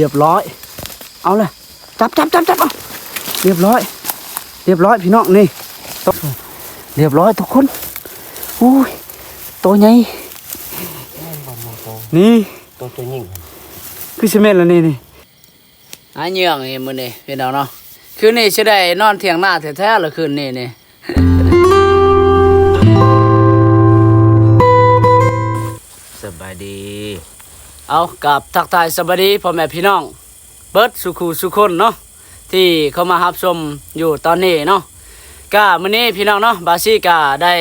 ຮຽບຮ້ອຍ ເອົາລະ ຈັບ ຈັບ ຈັບ ຈັບ ເອົາ ຮຽບຮ້ອຍ ຮຽບຮ້ອຍພີ່ນ້ອງ ນີ້ ໂຕ ຮຽບຮ້ອຍທຸກຄົນ ໂອ້ຍ ໂຕໃຫຍ່ ນີ້ ໂຕ ໂຕຍິງ ຄືຊິແມ່ນລະນີ້ ນີ້ ຫາເຫຍື່ອງອີກມື້ນີ້ພີ່ນ້ອງເນາະ ຄືນນີ້ຊິໄດ້ນອນຖຽງນາແທ້ໆລະຄືນນີ້ນີ້. ສະບາຍດີ ເອົາ ກາບທັກທາຍສະບາຍດີພໍ່ແມ່ພີ່ນ້ອງເບິດສູ່ຄູ່ສູ່ຄົນເນາະ ທີ່ເຂົ້າມາຮັບຊົມຢູ່ຕອນນີ້ເນາະ ກະມື້ນີ້ພີ່ນ້ອງເນາະ ບາຊີກະໄດ້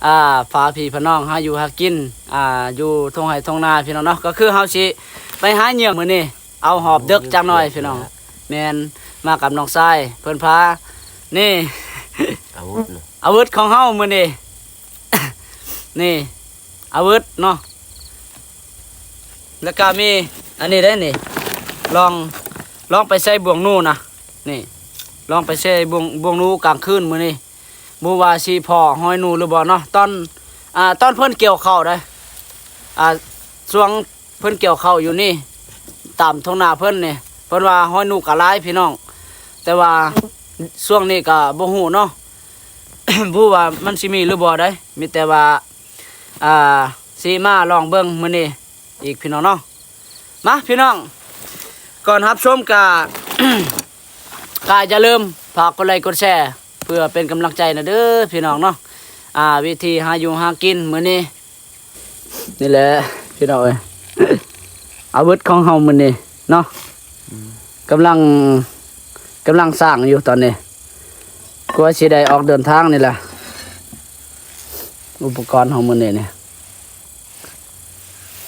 ອ່າ ພາພີ່ພານ້ອງຫາຢູ່ຫາກິນ ອ່າ ຢູ່ທົ່ງໄຮ່ທົ່ງນາພີ່ນ້ອງເນາະ ກໍຄືເຮົາຊິໄປຫາເຫຍື່ອງມື້ນີ້ ເອົາຮອບເດິກຈັກໜ່ອຍພີ່ນ້ອງ ແມ່ນ ມາກັບນ້ອງຊາຍ ເພິ່ນພາ ນີ້ ອາວຸດ ອາວຸດຂອງເຮົາມື້ນີ້ ນີ້ ອາວຸດເນາະ ແລ້ວກະມີອັນນີ້ເດ້ນີ້ ລອງ ລອງໄປໃສ່ບ່ວງໜູນະ ນີ້ ລອງໄປໃສ່ບ່ວງ ບ່ວງໜູກາງຄືນມື້ນີ້ ບໍ່ຮູ້ວ່າຊິພໍ້ຮອຍໜູຫຼືບໍ່ເນາະ ຕອນ ອ່າ ຕອນເພິ່ນກ່ຽວເຂົ້າເດ້ ອ່າ ຊ່ວງເພິ່ນກ່ຽວເຂົ້າຢູ່ນີ້ ຕາມທົ່ງນາເພິ່ນນີ້ ເພິ່ນວ່າຮອຍໜູກະຫຼາຍພີ່ນ້ອງ ແຕ່ວ່າຊ່ວງນີ້ກະບໍ່ຮູ້ເນາະ ບໍ່ຮູ້ວ່າມັນຊິມີຫຼືບໍ່ເດ້ ມີແຕ່ວ່າ ອ່າ ຊິມາລອງເບິ່ງມື້ນີ້ອີກພີ່ນ້ອງເນາະ ມາພີ່ນ້ອງ ກ່ອນຮັບຊົມກະ ກະຢ່າລືມຝາກກົດໄລກົດແຊ ເພື່ອເປັນກຳລັງໃຈນະເດີພີ່ນ້ອງເນາະ ອ່າ ວິທີຫາຢູ່ຫາກິນມື້ນີ້ ນີ້ແຫຼະພີ່ນ້ອງເອີຍ ອາວຸດຂອງເຮົາມື້ນີ້ເນາະ ອືມ ກຳລັງ ກຳລັງສ້າງຢູ່ຕອນນີ້ ກວ່າຊິໄດ້ອອກເດີນທາງນີ້ແຫຼະ ອຸປະກອນເຮົາມື້ນີ້ນີ້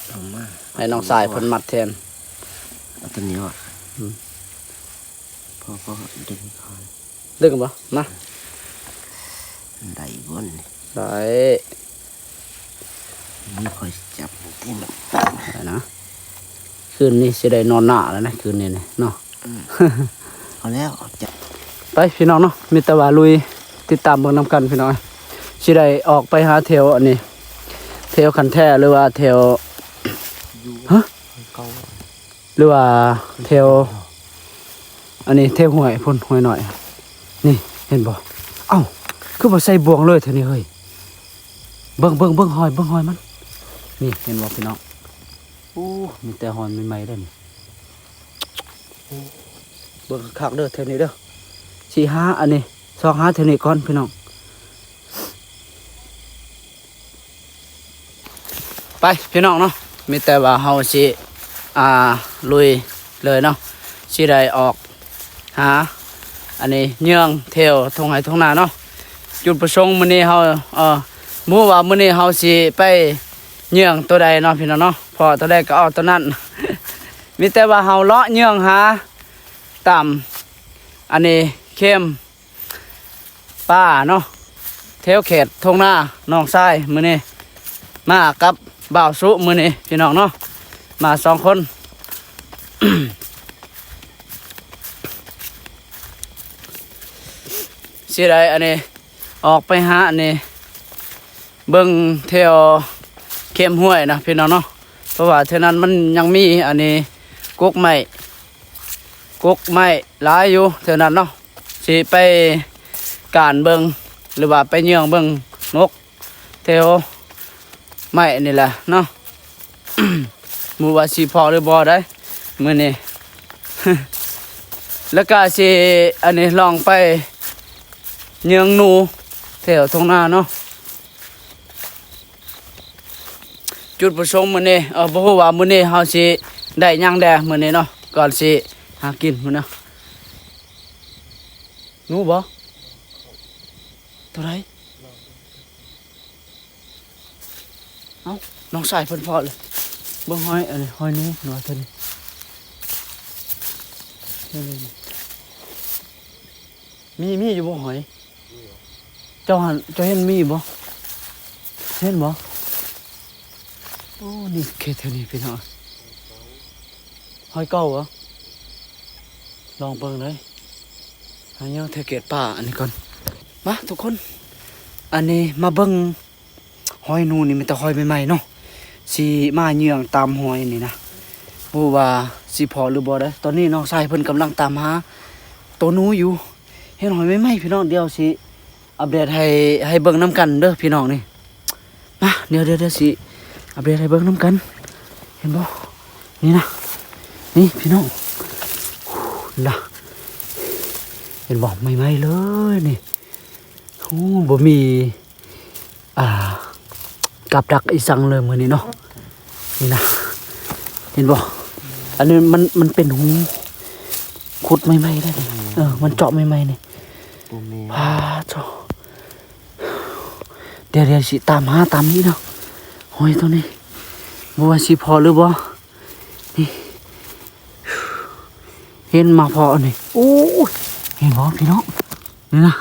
ເອົາມາ ໃຫ້ນ້ອງຊາຍເພິ່ນມັດແທນ ເອົາຕົວນີ້ອອກ ອືມ ພໍ ພໍດຶງຄ່ອຍ ດຶງບໍ່ ມາ ໄດ້ບໍ່ນີ້ ໄດ້ ນີ້ຂ້ອຍຈັບທີ່ມັນ ໄດ້ນະ ຄືນນີ້ຊິໄດ້ນອນໜ້າແລ້ວນະ ຄືນນີ້ນີ້ເນາະ ອືມ ເອົາແລ້ວ ເອົາຈັບ ໄປພີ່ນ້ອງເນາະ ມີແຕ່ວ່າລຸຍ ຕິດຕາມເບິ່ງນຳກັນພີ່ນ້ອງ ຊິໄດ້ອອກໄປຫາແຖວອັນນີ້ ແຖວຄັນແທ້ ຫຼືວ່າແຖວ ຮະ ເກົ່າ ຫຼືວ່າແຖວ ອັນນີ້ແຖວຫ້ວຍພຸ້ນ ຫ້ວຍນ້ອຍ ນີ້ ເຫັນບໍ່ ເອົ້າ ຄືບໍ່ໃສ່ບ່ວງເລີຍແຖວນີ້ເຮີ້ຍ ເບິ່ງ ເບິ່ງ ເບິ່ງຮອຍ ເບິ່ງຮອຍມັນ ນີ້ ເຫັນບໍ່ພີ່ນ້ອງ ໂອ້ ມີແຕ່ຮອຍໃໝ່ໆເດ້ນີ້ ໂອ້ ເບິ່ງຄັກໆເດີແຖວນີ້ເດີ ຊິຫາອັນນີ້ ຊອກຫາແຖວນີ້ກ່ອນພີ່ນ້ອງ. ໄປພີ່ນ້ອງເນາະ ມີແຕ່ວ່າເຮົາຊິ ອ່າ ລຸຍເລີຍເນາະ ຊິໄດ້ອອກຫາ ອັນນີ້ ເຫຍື່ອງແຖວທົ່ງໄຮ່ທົ່ງນາເນາະ ຈຸດປະສົງມື້ນີ້ເຮົາ ເອີ ບໍ່ຮູ້ວ່າມື້ນີ້ເຮົາຊິໄປເຫຍື່ອງໂຕໃດເນາະ ພີ່ນ້ອງເນາະ ເພາະໂຕໃດກໍເອົາໂຕນັ້ນ ມີແຕ່ວ່າເຮົາເລາະເຫຍື່ອງຫາຕາມ ອັນນີ້ ເຄມ ປ່າເນາະ ແຖວເຂດທົ່ງນານ້ອງຊາຍ ມື້ນີ້ມາກັບບ່າວສຸ ມື້ນີ້ພີ່ນ້ອງເນາະ ມາສອງຄົນ ຊິໄດ້ອັນນີ້ ອອກໄປຫາອັນນີ້ ເບິ່ງແຖວເຄມຫ້ວຍນະ ພີ່ນ້ອງເນາະ ເພາະວ່າແຖວນັ້ນມັນຍັງມີອັນນີ້ ກົກໄມ້ ກົກໄມ້ຫຼາຍຢູ່ແຖວນັ້ນເນາະ ຊິໄປການເບິ່ງ ຫຼືວ່າໄປເຫຍື່ອງເບິ່ງນົກແຖວໄມ້ນີ້ແຫຼະເນາະ ບໍ່ຮູ້ວ່າຊິພໍ້ຫຼືບໍ່ໄດ໋ມື້ນີ້ ແລ້ວກະຊິ ອັນນີ້ ລອງໄປເຫຍື່ອງໜູແຖວທົ່ງນາເນາະ. ຈຸດປະສົງມື້ນີ້ ເອີ ບໍ່ຮູ້ວ່າມື້ນີ້ເຮົາຊິໄດ້ຫຍັງແດ່ມື້ນີ້ເນາະ ກ່ອນຊິຫາກິນມື້ນະ ໜູບໍ່? ເທົ່າໃດ? ເອົ້າ ນ້ອງຊາຍເພິ່ນພໍ້ເລີຍ ເບິ່ງຮອຍ ອັນນີ້ ຮອຍໜູເນາະ ເທື່ອນີ້ ເທື່ອນີ້ ມີ ມີຢູ່ບໍ່ຫອຍ? ເຈົ້າຫັ້ນ ເຈົ້າເຫັນມີບໍ່? ເຫັນບໍ່? ໂອ້ ນີ້ເຂດແຖວນີ້ພີ່ນ້ອງ ຮອຍເກົ່າບໍ່? ລອງເບິ່ງເດີ ຫາເຫຍື່ອງແຖວເຂດປ່າອັນນີ້ກ່ອນ ມາທຸກຄົນ ອັນນີ້ມາເບິ່ງ ຮອຍໜູນີ້ມີແຕ່ຮອຍໃໝ່ໆເນາະ ຊິມາເຫຍື່ອງຕາມຮອຍນີ້ນະ ບໍ່ຮູ້ວ່າ ຊິພໍຫຼືບໍ່ເດີ້. ຕອນນີ້ນ້ອງຊາຍເພິ່ນກຳລັງຕາມຫາໂຕໜູຢູ່. ເຫັນຫອຍໃໝ່ໆ ພີ່ນ້ອງ, ດຽວຊິອັບເດດໃຫ້ ໃຫ້ເບິ່ງນຳກັນເດີ້ພີ່ນ້ອງນີ້. ມາ ດຽວ ດຽວ ດຽວຊິອັບເດດໃຫ້ເບິ່ງນຳກັນ. ເຫັນບໍ່? ນີ້ນະ ນີ້ພີ່ນ້ອງ ລະ ເຫັນບໍ່? ໃໝ່ໆ ເລີຍນີ້. ໂອ້ ບໍ່ມີ ອ່າ ກັບດັກອີ່ສັງເລີຍມື້ນີ້ເນາະ. ນີ້ນະ ເຫັນບໍ່? ອັນນີ້ມັນ ມັນເປັນຮູ ຂຸດໃໝ່ໆ ເດ້. ເອີ ມັນເຈາະໃໝ່ໆ ນີ້. ບໍ່ແມ່ນ ພາໂທ. ດຽວ ດຽວຊິຕາມຫາຕາມນີ້ເນາະ. ໂອ້ຍ ໂຕນີ້ ບໍ່ວ່າຊິພໍຫຼືບໍ່. ນີ້ ເຫັນມາພໍນີ້. ໂອ້ຍ ເຫັນບໍ່ພີ່ນ້ອງ? ນີ້ນະ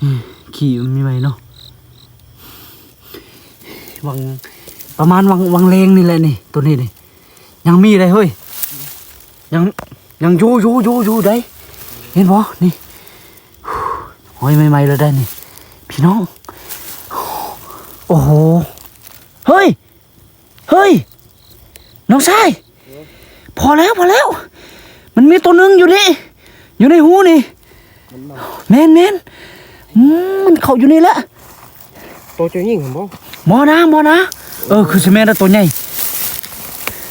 ອືມ ຂີ້ມັນມີໄວ້ເນາະ. ຫວ່າງ ປະມານຫວ່າງ ຫວ່າງແລງນີ້ແຫຼະນີ້ ໂຕນີ້ນີ້. ຍັງມີໄດ໋ເຮີ້ຍ. ຍັງ ຍັງຢູ່ ຢູ່ ຢູ່ ຢູ່ໄດ໋. ເຫັນບໍ່? ນີ້ ຫອຍໃໝ່ໆ ແລ້ວໄດ໋ນີ້ ພີ່ນ້ອງ. ໂອ້ໂຫ ເຮີ້ຍ ເຮີ້ຍ ນ້ອງຊາຍ ພໍແລ້ວ ພໍແລ້ວ. ມັນມີໂຕໜຶ່ງຢູ່ນີ້ ຢູ່ໃນຮູນີ້. ມັນມາ ແມ່ນໆ ອືມ ມັນເຂົ້າຢູ່ນີ້ແຫຼະ. ໂຕເຈົ້າຍິງຫັ້ນບໍ່? ບໍ່ນາ ບໍ່ນາ. ເອີ ຄືຊິແມ່ນແລ້ວ ໂຕໃຫຍ່.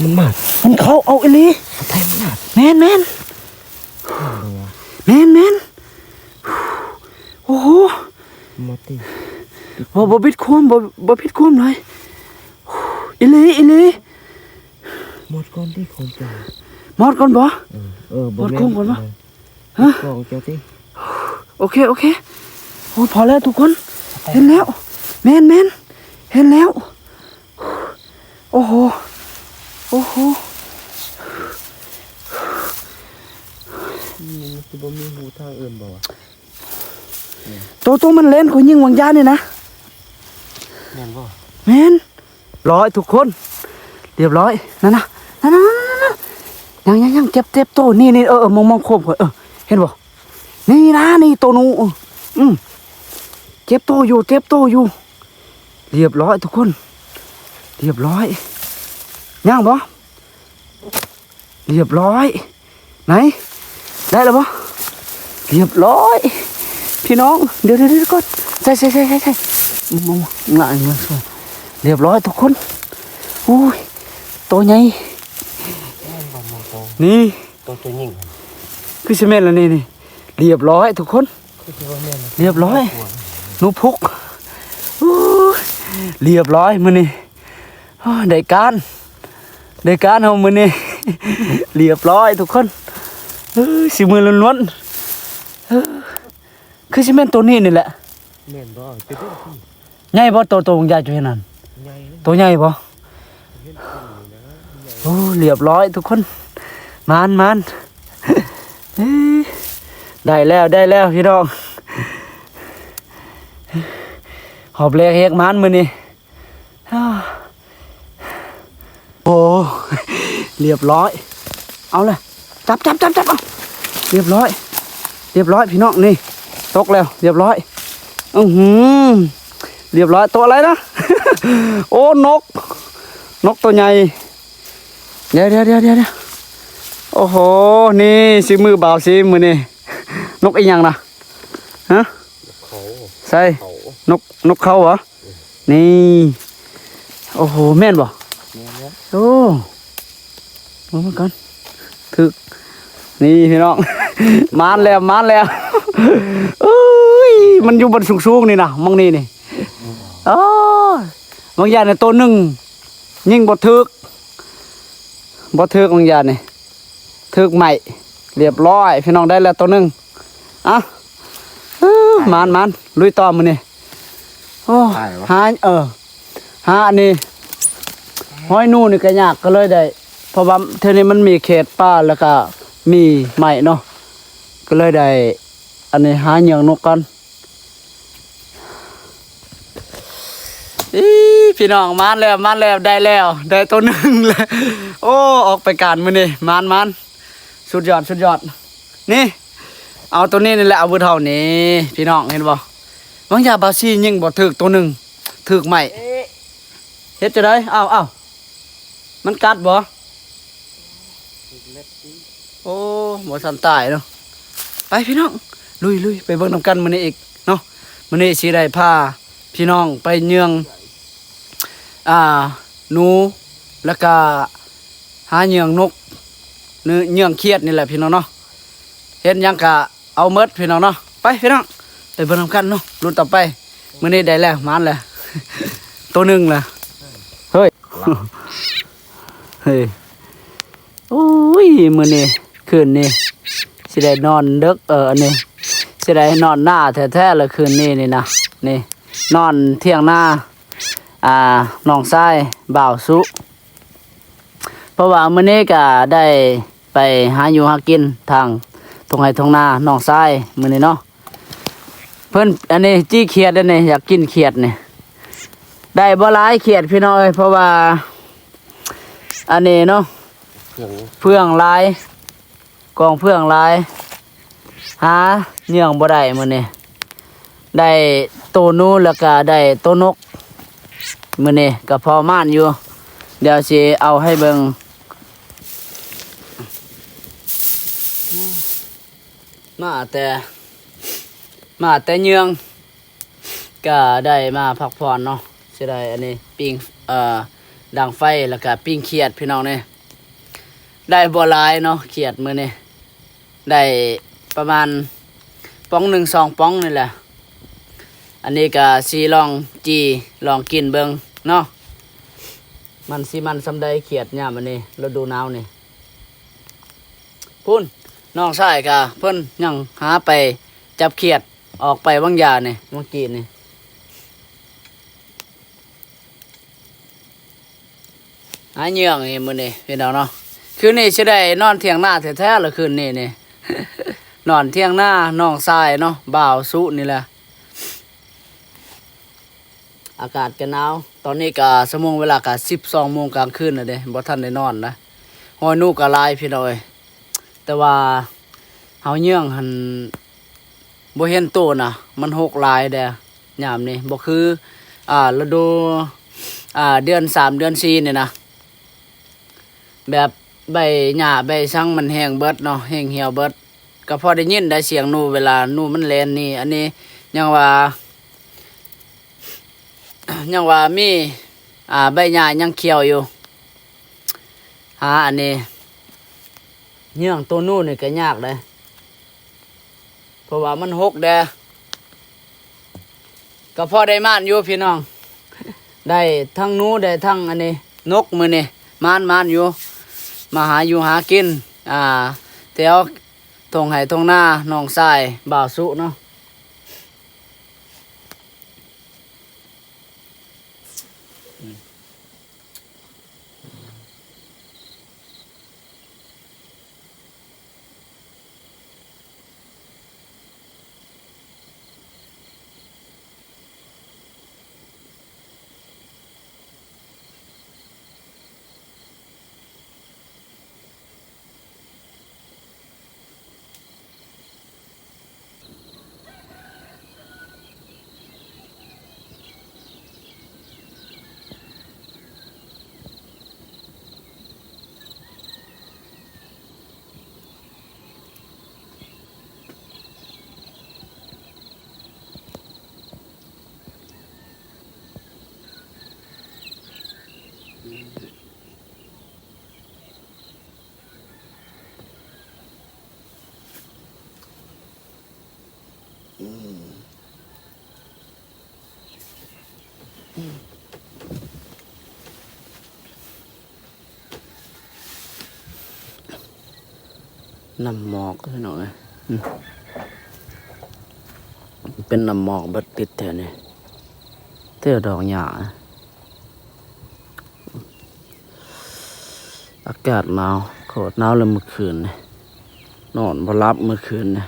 ມັນມາ ມັນເຂົ້າເອົາອີ່ຫຼີ. ແມ່ນໆ ແມ່ນໆ. ໂອ້ໂຫ ມາຕິ ໂອ້ ບໍ່ຜິດຄວາມ ບໍ່ ບໍ່ຜິດຄວາມເລີຍ. ອີ່ຫຼີ ອີ່ຫຼີ. ໝົດກ່ອນຕິ ຂອງເຈົ້າ. ໝົດກ່ອນບໍ່? ເອີ ເອີ ໝົດຄວາມກ່ອນບໍ່? ເອີ ຮະ? ຂອງເຈົ້າຕິ. ໂອເຄ ໂອເຄ. ໂອ້ ພໍແລ້ວທຸກຄົນ. ເຫັນແລ້ວ. ແມ່ນໆ ເຫັນແລ້ວ. ໂອ້ໂຫ ໂອ້ໂຫ. ອືມ ມັນຄືບໍ່ມີຮູທາງອື່ນບໍ່ວະ? ໂຕ ໂຕມັນແລ່ນເຂົ້າຍິງຫວ່າງຢານີ້ນະ. ແມ່ນບໍ່? ແມ່ນ. ລອຍທຸກຄົນ ລຽບລ້ອຍ. ນັ້ນນະ ນັ້ນໆໆໆ ຍັງໆໆ ເຈັບ ເຈັບໂຕນີ້ ນີ້. ເອີ ເອີ ມອງໆ ໂຄມຂ້ອຍ. ເອີ ເຫັນບໍ່? ນີ້ນະ ນີ້ໂຕໜູ. ອືມ ເຈັບໂຕຢູ່ ເຈັບໂຕຢູ່. ລຽບລ້ອຍທຸກຄົນ ລຽບລ້ອຍ. ຍັງບໍ່? ລຽບລ້ອຍ. ໄຫນ ໄດ້ແລ້ວບໍ່? ລຽບລ້ອຍພີ່ນ້ອງ. ດຽວໆໆ ກ່ອນ ໃສ່ ໃສ່ ໃສ່ ໃສ່ ໃສ່. ອືມ ງ່າຍ ລຽບລ້ອຍທຸກຄົນ. ໂອ້ຍ ໂຕໃຫຍ່ ແມ່ນບໍ່? ໂຕ ນີ້ ໂຕ ໂຕຍິງ ຄືຊິແມ່ນລະນີ້ ນີ້. ລຽບລ້ອຍທຸກຄົນ ລຽບລ້ອຍ ໜູພຸກ. ໂອ້ຍ ລຽບລ້ອຍມື້ນີ້. ໂອ້ ໄດ້ການ ໄດ້ການເຮົາມື້ນີ້ ລຽບລ້ອຍທຸກຄົນ. ເອີ ສີມືລ້ວນໆ. ເອີ ຄືຊິແມ່ນໂຕນີ້ນີ້ແຫຼະ. ແມ່ນບໍ່? ໃຫຍ່ບໍ່? ໂຕ ໂຕບັກໃຫຍ່ເຈົ້າເຫັນຫັ້ນ ໃຫຍ່ ໂຕໃຫຍ່ບໍ່? ໂອ້ ລຽບລ້ອຍທຸກຄົນ. ມານ ມານ. ເອີ ໄດ້ແລ້ວ ໄດ້ແລ້ວພີ່ນ້ອງ. ຮອບແລກແຮກມານມື້ນີ້. ໂອ້ ລຽບລ້ອຍ. ເອົາເລີຍ ຈັບ ຈັບ ຈັບ ຈັບ. ເອົາ ລຽບລ້ອຍ ລຽບລ້ອຍພີ່ນ້ອງ. ນີ້ ຕົກແລ້ວ ລຽບລ້ອຍ. ອື້ຫື ລຽບລ້ອຍ. ໂຕອະໄລນະ? ໂອ້ ນົກ ນົກໂຕໃຫຍ່. ດຽວໆໆໆ ໂອ້ໂຫ ນີ້ສີມືບ່າວຊີມມື້ນີ້. ນົກອີ່ຫຍັງນະ? ຮະ? ເຂົາ ໃສ? ເຂົາ ນົກ ນົກເຂົາຫວາ? ນີ້ ໂອ້ໂຫ ແມ່ນບໍ່? ແມ່ນແລ້ວ. ໂອ້ ເບິ່ງກ່ອນ ຖືກ. ນີ້ພີ່ນ້ອງ ມານແລ້ວ ມານແລ້ວ. ເອີຍ ມັນຢູ່ບ່ອນສູງໆນີ້ນະ ໝ່ອງນີ້ນີ້. ໂອ້ຍ ບາງຢ່າງນີ້ໂຕໜຶ່ງຍິງບໍ່ຖືກ ບໍ່ຖືກບາງຢ່າງນີ້. ຖືກໄມ້ ລຽບລ້ອຍພີ່ນ້ອງ ໄດ້ແລ້ວໂຕໜຶ່ງ. ອ່ະ ເອີ ມານໆ ລຸຍຕໍ່ມື້ນີ້. ໂອ້ ຕາຍແລ້ວຫວະ ຫາ ເອີ ຫາອັນນີ້ ຫອຍໜູນີ້ກະຍາກ ກະເລີຍໄດ້ ເພາະວ່າແຖວນີ້ມັນມີເຂດປ່າ ແລ້ວກະມີໄມ້ເນາະ ກະເລີຍໄດ້ ອັນນີ້ຫາເຫຍື່ອນົກກ່ອນ. ອີ ພີ່ນ້ອງ ມານແລ້ວ ມານແລ້ວ ໄດ້ແລ້ວ ໄດ້ໂຕໜຶ່ງແລ້ວ. ໂອ້ ອອກໄປການມື້ນີ້ ມານໆ ສຸດຍອດ ສຸດຍອດ. ນີ້ ເອົາໂຕນີ້ນີ້ແຫຼະ ອາວຸດເຮົານີ້ ພີ່ນ້ອງເຫັນບໍ່? ບາງຢ່າງບ່າວຊີຍິງບໍ່ຖືກໂຕໜຶ່ງ ຖືກໄມ້. ເຮັດຈັ່ງໃດ? ອ້າວ ອ້າວ ມັນກັດບໍ່? ໂອ້ ບໍ່ທັນຕາຍເນາະ. ໄປພີ່ນ້ອງ ລຸຍໆ ໄປເບິ່ງນຳກັນມື້ນີ້ອີກເນາະ. ມື້ນີ້ຊິໄດ້ພາພີ່ນ້ອງໄປເຍືອງ ອ່າ ໜູ ແລ້ວກະຫາເຍືອງນົກ ເຍືອງຂຽດນີ້ແຫຼະພີ່ນ້ອງເນາະ. ເຫັນຫຍັງກະເອົາໝົດພີ່ນ້ອງເນາະ. ໄປພີ່ນ້ອງ ໄປເບິ່ງນຳກັນເນາະ ລຸ້ນຕໍ່ໄປ. ມື້ນີ້ໄດ້ແລ້ວ ມານແລ້ວ ໂຕໜຶ່ງແລ້ວ. ເຮີ້ຍ ເຮີ້ຍ ໂອ້ຍ ມື້ນີ້ ຄືນນີ້ຊິໄດ້ນອນເດິກ ເອີ ອັນນີ້ຊິໄດ້ນອນນາແທ້ໆ ລະຄືນນີ້ນີ້ນະ. ນີ້ ນອນຖຽງນາ ອ່າ ນ້ອງຊາຍບ່າວສຸ ເພາະວ່າມື້ນີ້ກະໄດ້ໄປຫາຢູ່ຫາກິນທາງທົ່ງໄຮ່ທົ່ງນານ້ອງຊາຍມື້ນີ້ເນາະ. ເພິ່ນ ອັນນີ້ຈີ່ຂຽດ ອັນນີ້ຢາກກິນຂຽດນີ້ ໄດ້ບໍ່ຫຼາຍຂຽດພີ່ນ້ອງເອີຍ ເພາະວ່າ ອັນນີ້ເນາະ ເຟືອງ ເຟືອງຫຼາຍ ກອງເຟືອງຫຼາຍ ຫາເຍືອງບໍ່ໄດ້ມື້ນີ້. ໄດ້ໂຕໜູ ແລ້ວກະໄດ້ໂຕນົກ ມື້ນີ້ກະພໍມານຢູ່. ດຽວຊິເອົາໃຫ້ເບິ່ງ ມາແຕ່ ມາແຕ່ເຍືອງ ກະໄດ້ມາພັກຜ່ອນເນາະ. ຊິໄດ້ອັນນີ້ປີ້ງ ເອີ ດັງໄຟ ແລ້ວກະປີ້ງຂຽດພີ່ນ້ອງເອີຍ. ໄດ້ບໍ່ຫຼາຍເນາະຂຽດມື້ນີ້ ໄດ້ປະມານປ່ອງໜຶ່ງສອງປ່ອງນີ້ແຫຼະ. ອັນນີ້ກະຊິລອງຈີ່ລອງກິນເບິ່ງເນາະ ມັນຊິມັນສ່ຳໃດຂຽດຍາມອັນນີ້ ລະດູໜາວນີ້. ພຸ້ນ ນ້ອງຊາຍກະເພິ່ນຍັງຫາໄປຈັບຂຽດ ອອກໄປຫວ່າງຢານີ້ ເມື່ອກີ້ນີ້ ຫາເຍືອງນີ້ມື້ນີ້ພີ່ນ້ອງເນາະ. ຄືນນີ້ຊິໄດ້ນອນຖຽງນາແທ້ໆ ລະຄືນນີ້ນີ້ ນອນຖຽງນານ້ອງຊາຍເນາະ ບ່າວສຸນີ້ແຫຼະ. ອາກາດກະໜາວ ຕອນນີ້ກະຊົ່ວໂມງເວລາກະສິບສອງໂມງກາງຄືນແລ້ວເດ້ ບໍ່ທັນໄດ້ນອນນະ. ຮອຍໜູກະຫຼາຍພີ່ນ້ອງເອີຍ ແຕ່ວ່າເຮົາເຍືອງຫັ້ນ ບໍ່ເຫັນໂຕນະ ມັນຮົກຫຼາຍແດ່ຍາມນີ້ ບໍ່ຄື ອ່າ ລະດູ ອ່າ ເດືອນສາມເດືອນສີ່ນີ້ນະ ແບບໃບຫຍ້າໃບສັງມັນແຫ້ງເບິດເນາະ ແຫ້ງຫ່ຽວເບິດ. ກະພໍໄດ້ຍິນໄດ້ສຽງໜູ ເວລາໜູມັນແລ່ນໜີ. ອັນນີ້ຍັງວ່າ ຍັງວ່າມີ ອ່າ ໃບຫຍ້າຍັງຂຽວຢູ່. ຫາອັນນີ້ ເຍືອງໂຕໜູນີ້ກະຍາກເດ້ ເພາະວ່າມັນຮົກແດ່. ກະພໍໄດ້ມານຢູ່ພີ່ນ້ອງ ໄດ້ທັງໜູໄດ້ທັງອັນນີ້ນົກມື້ນີ້ ມານໆຢູ່ ມາຫາຢູ່ຫາກິນ ອ່າ ແຖວທົ່ງໄຮ່ທົ່ງນານ້ອງຊາຍບ່າວສຸເນາະ. ນ້ຳໝອກພີ່ນ້ອງເອີຍ ເປັນນ້ຳໝອກເບິດຕິດແຖວນີ້ ແຖວດອກຫຍ້າ. ອາກາດໜາວ ໂຄດໜາວເລີຍມື້ຄືນນີ້ ນອນບໍ່ຫຼັບມື້ຄືນນີ້.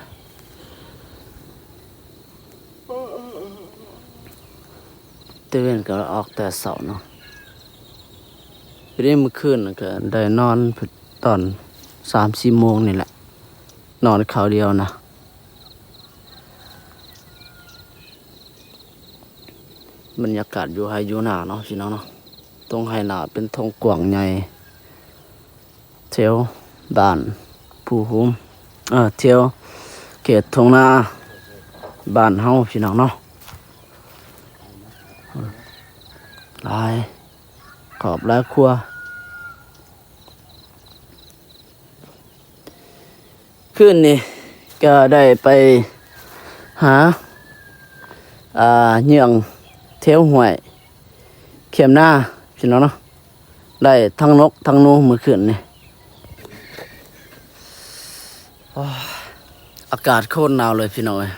ແຕ່ເວັນກໍອອກແຕ່ເຊົ້າເນາະ. ພໍດີມື້ຄືນກໍໄດ້ນອນຕອນສາມສີ່ໂມງນີ້ແຫຼະ ນອນຄາວດຽວນະ. ບັນຍາກາດຢູ່ໄຮ່ຢູ່ນາເນາະ ພີ່ນ້ອງເນາະ. ທົ່ງໄຮ່ນາເປັນທົ່ງກວ້າງໃຫຍ່ ແຖວ ບ້ານພູໂຮມ ເອີ ແຖວເຂດທົ່ງນາບ້ານເຮົາ ພີ່ນ້ອງເນາະ ຫຼາຍຄອບຫຼາຍຄົວ. ຄືນນີ້ກໍໄດ້ໄປຫາ ອ່າ ເຫຍື່ອງແຖວຫ້ວຍແຄມນາ ພີ່ນ້ອງເນາະ ໄດ້ທັງນົກທັງໜູມື້ຄືນນີ້. ໂອ້ຍ ອາກາດໂຄດໜາວເລີຍ ພີ່ນ້ອງເອີຍ.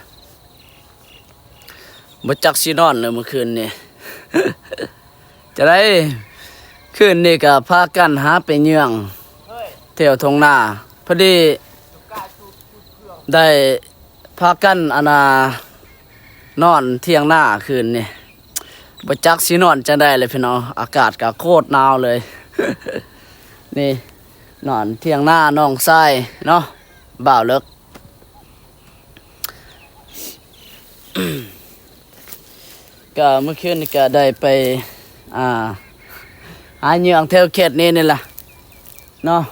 ບໍ່ຈັກຊິນອນເລີຍມື້ຄືນນີ້ ຈະໄດ້ ຄືນນີ້ກໍພາກັນຫາໄປເຫຍື່ອງແຖວທົ່ງນາ ພໍດີໄດ້ພາກັນ ອັນນ່າ ນອນຖຽງນາຄືນນີ້. ບໍ່ຈັກຊິນອນຈັ່ງໃດເລີຍ ພີ່ນ້ອງ ອາກາດກໍໂຄດໜາວເລີຍ. ນີ້ ນອນຖຽງນານ້ອງຊາຍເນາະ ບ່າວເລິກ. ກະມື້ຄືນນີ້ກະໄດ້ໄປ ອ່າ ຫາເຫຍື່ອງແຖວເຂດນີ້ນີ້ລະເນາະ.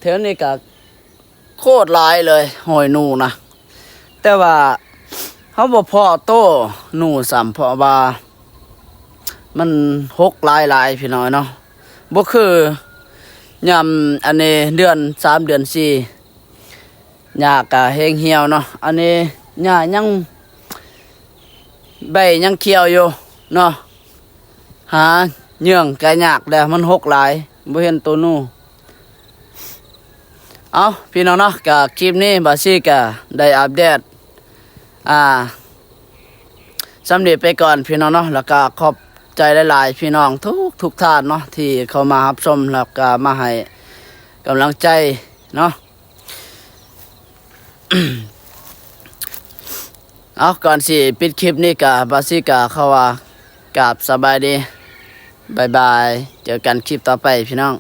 ແຖວນີ້ກະໂຄດຫຼາຍເລີຍ ຮອຍໜູນະ ແຕ່ວ່າເຮົາບໍ່ພໍ້ໂຕໜູຊ້ຳ ເພາະວ່າມັນຫົກຫຼາຍໆ ພີ່ນ້ອງເນາະ. ບໍ່ຄືຍາມອັນນີ້ ເດືອນສາມ ເດືອນສີ່ ຫຍ້າກະແຮງຫ່ຽວເນາະ. ອັນນີ້ຫຍ້າຍັງ ໃບຍັງຂຽວຢູ່ເນາະ ຫາເຫຍື່ອງກະຍາກແລ້ວ ມັນຫົກຫຼາຍ ບໍ່ເຫັນໂຕໜູ. ເອົາ ພີ່ນ້ອງເນາະ ກະຄລິບນີ້ບ່າວຊີກະໄດ້ອັບເດດ ອ່າ ສ່ຳນີ້ໄປກ່ອນ ພີ່ນ້ອງເນາະ. ແລ້ວກະຂອບໃຈຫຼາຍໆ ພີ່ນ້ອງທຸກໆທ່ານເນາະ ທີ່ເຂົ້າມາຮັບຊົມ ແລ້ວກະມາໃຫ້ກຳລັງໃຈເນາະ. ເອົາ ກ່ອນຊິປິດຄລິບນີ້ກະ ບ່າວຊີກະຂໍວ່າກາບສະບາຍດີ ບາຍບາຍ ເຈີກັນຄລິບຕໍ່ໄປ ພີ່ນ້ອງ.